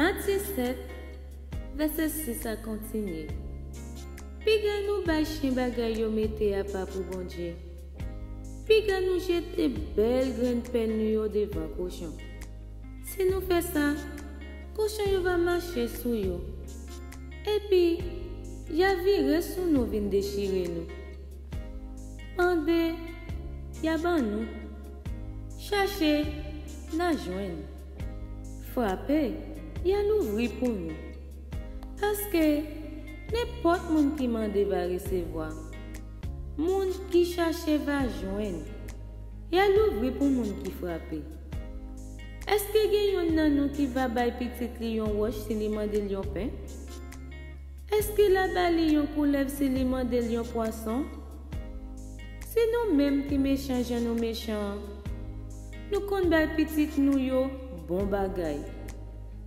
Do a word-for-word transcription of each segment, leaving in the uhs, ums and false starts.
Matye sèt, vèsè sis a kontinye. Piga nou bay chen bagay yo mete apa pou Bondye. Piga nou jete bèl grenn pèl nou yo devan kochon. Si nou fè sa, kochon yo va mache sou yo. Epi, y a vire sou nou vin dechire nou. Mande, y a ban nou. Chache, n a jwenn. Frape, y a louvri pou nou. Paske, nenpòt moun ki mande va resevwa. Moun ki chache va jwenn. Y a louvri pou moun ki frape. Èske gen youn nan nou ki va bay pitit li yon wòch si li mande l yon pen? Èske l a ba li yon koulèv si li mande l yon pwason? Si nou menm ki mechan jan nou mechan an, nou konn bay pitit nou yo bon bagay,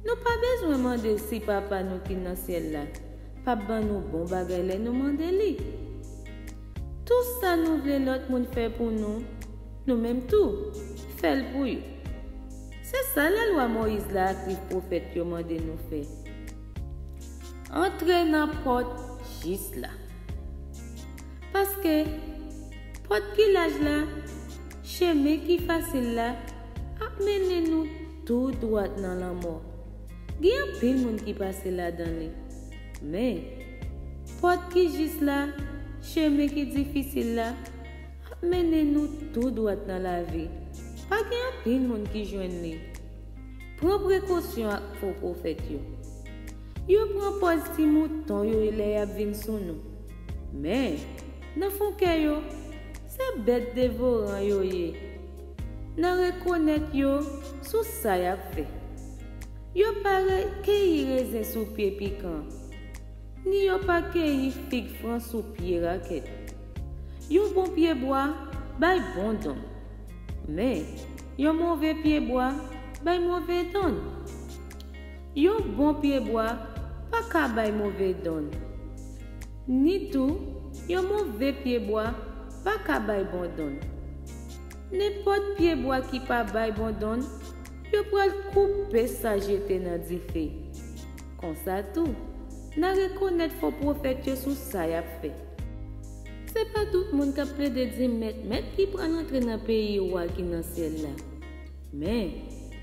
nou pa bezwen mande si Papa nou ki nan syèl la p ap ban nou bon bagay lè nou mande li. Tou sa nou vle lòt moun fè pou nou, nou menm tou, fè l pou yo. Se sa lalwa Moyiz la ak liv pwofèt yo mande nou fè. Antre nan pòt jis la. Paske, pòt ki laj la, chemen ki fasil la, ap mennen nou tou dwat nan lanmò. Gen anpil moun ki pase ladan li. Men, pòt ki jis la, chemen ki difisil la, ap mennen nou tou dwat nan lavi. Pa gen anpil moun ki jwenn li. Pran prekosyon ak fo pwofèt yo. Yo pran pòz ti mouton yo lè y ap vin sou nou. Men, nan fon kè yo, se bèt devoran yo ye. N a rekonèt yo sou sa y ap fè. Yo pa re-, keyi rezen sou pye pikan, ni yo pa keyi fig fran sou pye rakèt. Yon bon pyebwa bay bon donn. Men, yon move pyebwa bay move donn. Yon bon pyebwa pa ka bay move donn. Ni tou, yon move pyebwa pa ka bay bon donn. Nenpòt pyebwa ki pa bay bon donn, yo pral koupe sa jete nan dife. Konsa tou, n a rekonèt fo pwofèt yo sou sa y ap fè. Se pa tout moun k ap plede di mèt, mèt ki pral antre nan peyi wa ki nan syèl la. Men,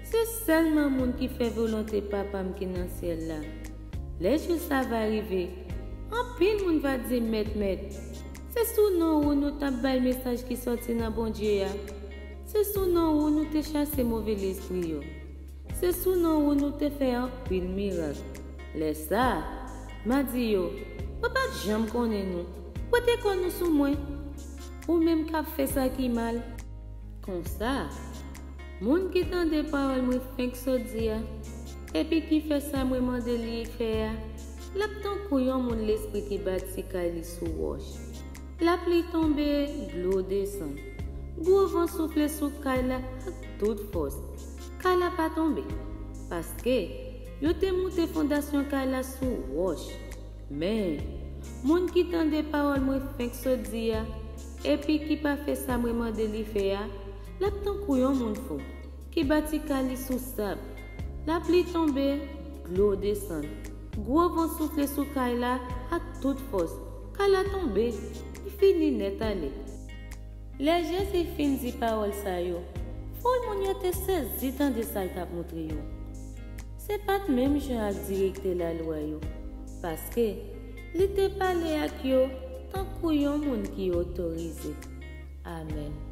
se sèlman moun ki fè volonte Papa m ki nan syèl la. Lè jou sa va rive, anpil moun va di mèt, mèt, se sou non ou nou t ap bay mesaj ki sòti nan Bondye a. Se sou non ou nou te chase move lespri yo. Se sou non ou nou te fè anpil mirak. Lè sa a, m a di yo, mwen pa t janm konnen nou. Pote kò nou sou mwen, ou menm k ap fè sa ki mal. Konsa, moun ki tande pawòl mwen fenk sot di a, epi ki fè sa mwen mande li fè a, l ap tankou yon moun lespri ki bati kay li sou wòch. Lapli tonbe, dlo desann. Gwo van soufle sou kay la ak tout fòs. Kay la pa tonbe, paske yo te moute fondasyon kay la sou wòch. Men, moun ki tande pawòl mwen fenk sot di a, epi ki pa fè sa mwen mande li fè a, l ap tankou yon moun fou ki bati kay li sou sab. Lapli tonbe, dlo desann. Gwo van soufle sou kay la ak tout fòs. Kay la tonbe, li fini nèt ale. Lè Jezi fin di pawòl sa yo, foul moun yo te sezi tande sa l t ap montre yo. Se pa t menm jan ak direktè lalwa yo, paske li te pale ak yo tankou yon moun ki otorize. Amèn.